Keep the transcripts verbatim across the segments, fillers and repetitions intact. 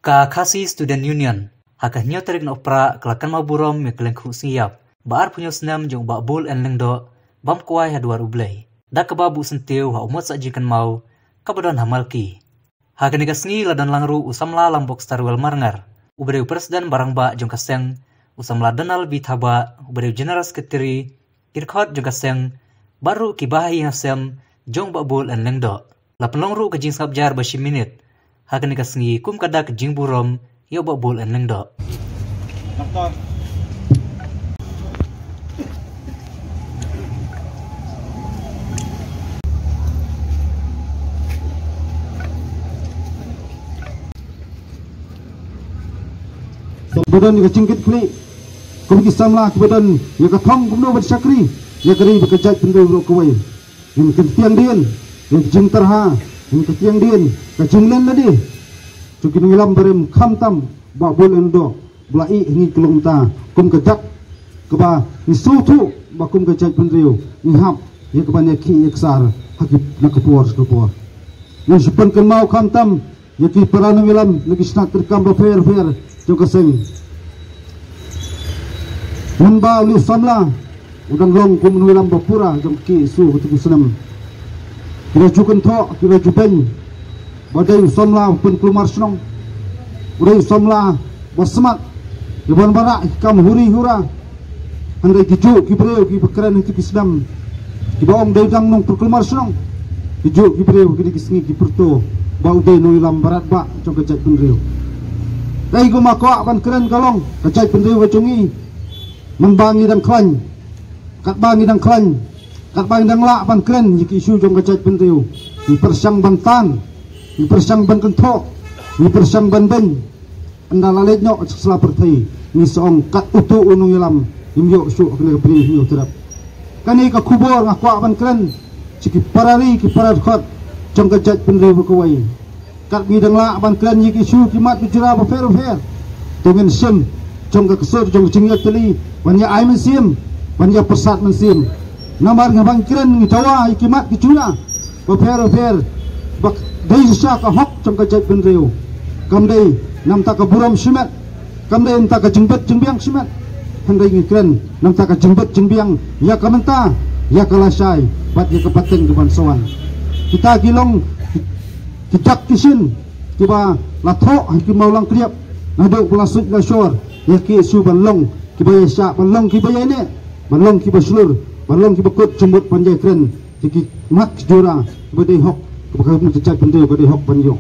Ka Khasi Student Union ha ka hynñiew tarik Nohprah ka la kynmaw burom ïa ka lyngkhuh sngi ïap ba arphew hynñiew snem jong u Bah Bull N Lyngdoh bam kwai ha dwar U Blei, da kaba buh syntiew ha u mot sah jingkynmaw kaba don ha Malki. Ha kane ka sngi la don lang ruh u samla Lambok Starwell Marngar, u briew president ba rangbah jong ka seng, u samla Donald B Thabah, u briew general secretary, ki dkhot jong ka seng, bad ruh ki bahaïing hasem jong u Bah Bull N Lyngdoh. La pynlong ruh ka jingsngap jar ba shi minit ha kane ka sngi kum ka dak jingburom ïa u Bah Bull N Lyngdoh. Sa ba don ïa ka jingkitkhlieh kum ki samla kiba don ïa ka thong kumno ban shakri ïa ka ri bad ka jaitbynriew baroh kawei. Ïa ka tieng dien, ïa ka jingtyrha, ïa ka tieng dien, ka jinglen lade jong ki nongïalam barim khamtam Bah Bull N Lyngdoh ba la ïeh ha ngi ka long mynta kum ka dak kaba ngi sngewthuh ba kum ka jaitbynriew ngi hap ïa ka ban ïakhih ïaksar ha ki na ka por sha ka por. Ngan shu pynkynmaw khamtam ïa ki para nongïalam na ki shnat treikam bapher bapher jong ka seng. Mynba u samla u dang long kum u nongïalam ba pura jong ka KSU ha katu ka snem, ki la ju kynthoh, ki la ju beiñ ba dei u samla ba pynkulmar shnong, u dei u samla ba smat ïa ban wanrah ïa ki kam huri hura. Hynrei ki juh ki briew kiba kren ha katu ka snem, kiba ong dei dang nongpynkulmar shnong, ki juh ki briew ha kine ki sngi ki pyrto ba u dei u nongïalam ba radbah jong ka jaitbynriew. Kaei kaba nga kwah ban kren ka long, ka jaitbynriew ka jong ngi, mynba ngi dang khlaiñ, katba ngi dang khlaiñ, katba ngi dang lah ban kren ïa ki issue jong ka jaitbynriew, ngi pyrshang ban tan, ngi pyrshang ban kynthoh, ngi pyrshang ban beiñ. Ynda la leit noh sha sla pyrthei, ngi sa ong kat utu u nongïalam, ngim ïoh shuh ha kane ka bri Hynñiewtrep. Kane ka khubor nga kwah ban kren sha ki para ri, ki para dkhot jong ka jaitbynriew baroh kawei. Kat ngi dang lah ban kren ïa ki issue, ki mat ki jura bapher bapher, to ngin shim jong ka ksor jong ka jingïatylli ban ïa ai mynsiem, ban ïa pyrsad mynsiem. Namar nga, ba ngi kren, ngi dawa ïa ki mat ki jura bapher bapher ba dei shisha ka hok jong ka jaitbynriew. Kam dei na bynta ka burom shimet, kam dei na bynta ka jingbit jingbiang shimet, hynrei ngi kren na bynta ka jingbit jingbiang ïa ka mynta, ïa ka lashai bad ïa ka pateng kaban sa wan. Kita ki long ki, ki dak ki shin kiba la thoh ha ki mawlang khriat naduh ba la suit la shor ïa ka KSU ban long kiba ïaishah, ban long kiba ïaineh, ban long kiba shlur, ban long kiba kut jingmut ban ïakren ïa ki mat ki jura kiba dei hok, kiba ka jaitbynriew ka dei hok ban ïoh.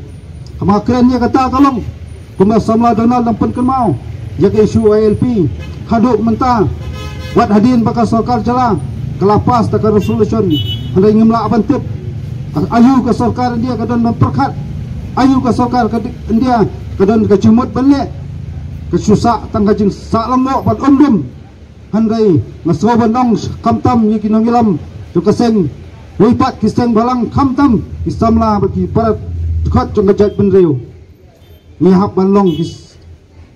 Haba kren ïa kata ka long kumba samla Donald dang pynkynmaw ïa ka issue ILP. Haduh mynta, wat hadien ba ka sorkar jylla ka la pass da ka resolution, hynrei ngim lah ban tip aïu ka sorkar India ka don ban pyrkhat, aïu ka sorkar ka di-, India ka don ka jingmut ban leh. Ka shu sah tang ka jingsah lyngngoh bad um dum. Hynrei nga sngew ban ong khamtam ïa ki nongïalam jong ka seng, wei pat ki seng bhalang, khamtam ki samla bad ki para dkhot jong ka jaitbynriew, ngi hap ban long ki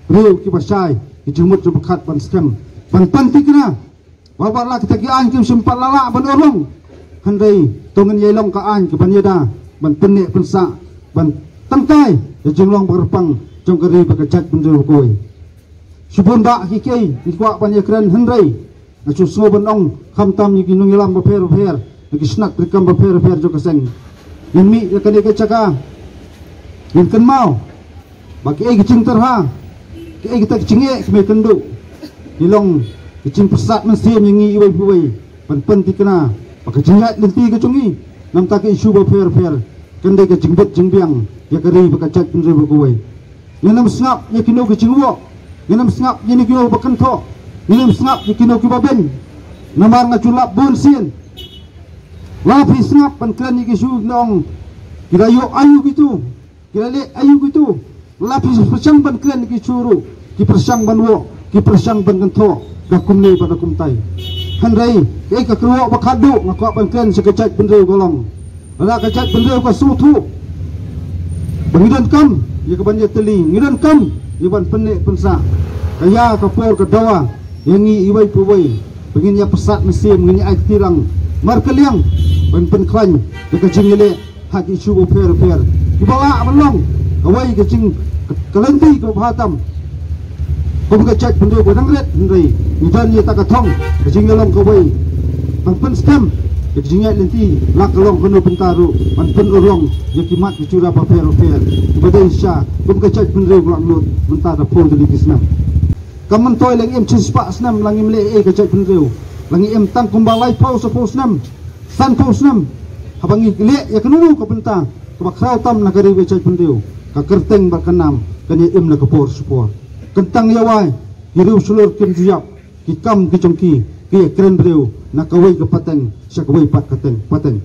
briew kiba shai ki jingmut jingpyrkhat ban skhem, ban pynthikna. Wat la kita ki aiñ kim shym pat la lah ban urlong, hynrei to ngin ïai long ka aiñ kaban ïada ban pynneh pynsah, ban tangkai ïa ka jinglong ba kyrpang jong ka ri bad ka jaitbynriew baroh kawei. Shibun bah ki kiei ngi kwah ban ïakren, hynrei nga shu sngew ban ong khamtam ïa ki nongïalam bapher bapher na ki shnat treikam bapher bapher jong ka seng. Ngin mih ïa kane ka jaka, ngin kynmaw ba kiei ki jingtyrha, kiei kita ki jingeh ki mei kynduh, ki long ki jingpyrsad mynsiem ïa ngi iwei pa iwei ban pynthikna ba ka jingïaid lynti ka jong ngi na bynta ki issue bapher bapher kan dei ka jingbit jingbiang ïa ka ri bad ka jaitbynriew baroh kawei. Ngin ym sngap ïa kino ki jingwoh, ngin ym sngap ïa kino kiba kynthoh, ngin ym sngap ïa kino kiba beiñ. Namar nga ju lap bun sien, la phi sngap ban kren ïa ki issue, ngi ong ki la ïoh aïu kitu, ki la leh aïu kitu. La phi pyrshang ban kren ïa ki issue ruh, ki pyrshang ban woh, ki pyrshang ban kynthoh da kumne bad da kumtai. Hynrei kaei ka kyrwoh ba khatduh nga kwah ban kren sha ka jaitbynriew ka long, lada ka jaitbynriew ka sngewthuh ba ngi donkam ïa ka ban ïatylli, ngi donkam ïa ka ban pynneh pynsah, ka ïa ka por ka dawa ïa ngi iwei pa iwei ba ngin ïa pyrsad mynsiem, ngin ïa ai kti lang markylliang ban pynkhlaiñ ïa ka jingïaleh ha ki issue bapher bapher kiba lah ban long Kawei ka jing ka lynti kaba bha tam kum ka jaitbynriew ba dang rit, hynrei ngi don ïa kata ka thong ka jingïalong kawei ban pynskhem ka jingïaid lynti, la ka long kano bynta ruh, ban pynurlong ïa ki mat ki jura bapher bapher kiba dei shisha kum ka jaitbynriew ba la lut mynta da phew tylli ki snem. Kam myntoi la ngi im shispah snem la ngim leh ei ka jaitbynriew, la ngi im tang kumba laiphew, saphew snem, sanphew snem. Haba ngi leh ïa kano ka bynta kaba khraw tam na ka ri ka jaitbynriew, ka kyrteng bad ka nam kan ïa im na ka por sha ka por. Kyntang ïa wai ki riew shlur kim ju ïap, ki kam ki jong ki ki ïa kren briew na kawei ka pateng sha kawei pat ka teng pateng.